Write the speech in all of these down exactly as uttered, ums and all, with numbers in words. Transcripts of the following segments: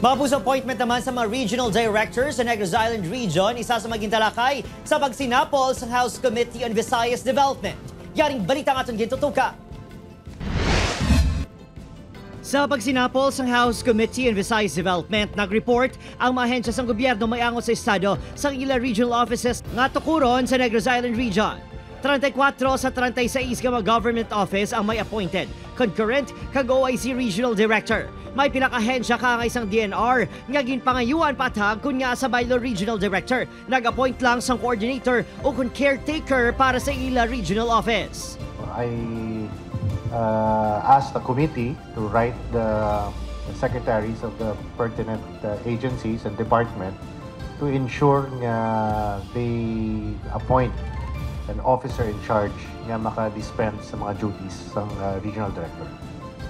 Mapus appointment naman sa mga regional directors sa Negros Island Region, isa sa maging talakay sa pagsinapol sang House Committee on Visayas Development. Yaring balita ang aton gintutukan. Sa pagsinapol sang House Committee on Visayas Development, nag-report ang mga ahensya sang gobyerno may angot sa estado sang ila regional offices nga tukuron sa Negros Island Region. Treinta y cuatro sa treinta y seis ka mga government office ang may appointed, concurrent, kag O I C regional director. May pila ka ahensya kaangay sang D N R nga ginpangayuan paathag kon ngaa sa baylo regional director nag-appoint lang sang coordinator o kon caretaker para sa ila regional office. I uh, asked the committee to write the, the secretaries of the pertinent uh, agencies and department to ensure nga they appoint an officer in charge nga maka-dispense sa mga duties sang uh, regional director.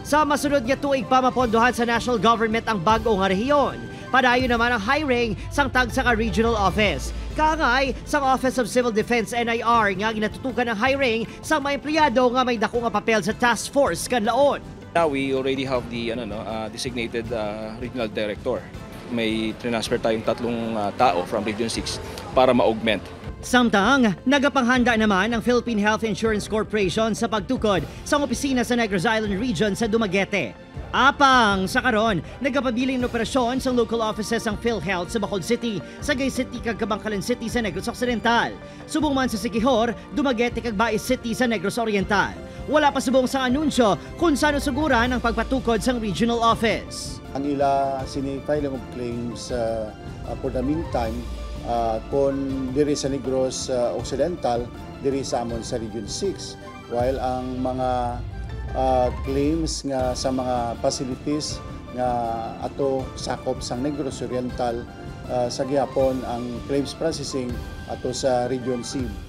Sa masunod nga tuig pa, mapondohan sa national government ang bag-o nga rehiyon. Padayon naman ang hiring sang tagsa ka regional office. Kaangay sang Office of Civil Defense, N I R, nga ginatutukan ang hiring sang mga empleyado nga may dako nga papel sa task force kanlaon. Now we already have the ano no uh, designated uh, regional director. May transfer tayong tatlong uh, tao from Region six para ma-augment. Samtang, nagapanghanda naman ang Philippine Health Insurance Corporation sa pagtukod sang opisina sa Negros Island Region sa Dumaguete. Apang sa karon, nagapabilin ang operasyon sang local offices sang PhilHealth sa Bacolod City, Sagay City kag Kabankalan City sa Negros Occidental. Subong man sa Siquijor, Dumaguete kag Bais City sa Negros Oriental. Wala pa subong sang anunsyo kung san-o suguran ang pagpatukod sang regional office. Ang ila sini filing of claims uh, uh, for the meantime uh, kon diri sa Negros uh, Occidental, diri sa amon sa Region six. While ang mga uh, claims nga sa mga facilities nga ato sakop sang Negros Oriental uh, sa gihapon ang claims processing ato sa Region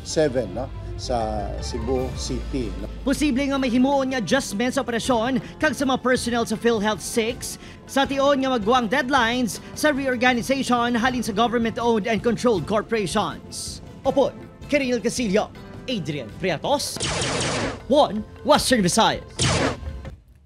seven, no, sa Cebu City, no. Posible nga may himuon nga adjustment sa operasyon kag sa mga personnel sa PhilHealth six sa tion nga magwa ang deadlines sa reorganization halin sa government-owned and controlled corporations. Upod kay Reniel Castillo, Adrian Priatos, One Western Visayas.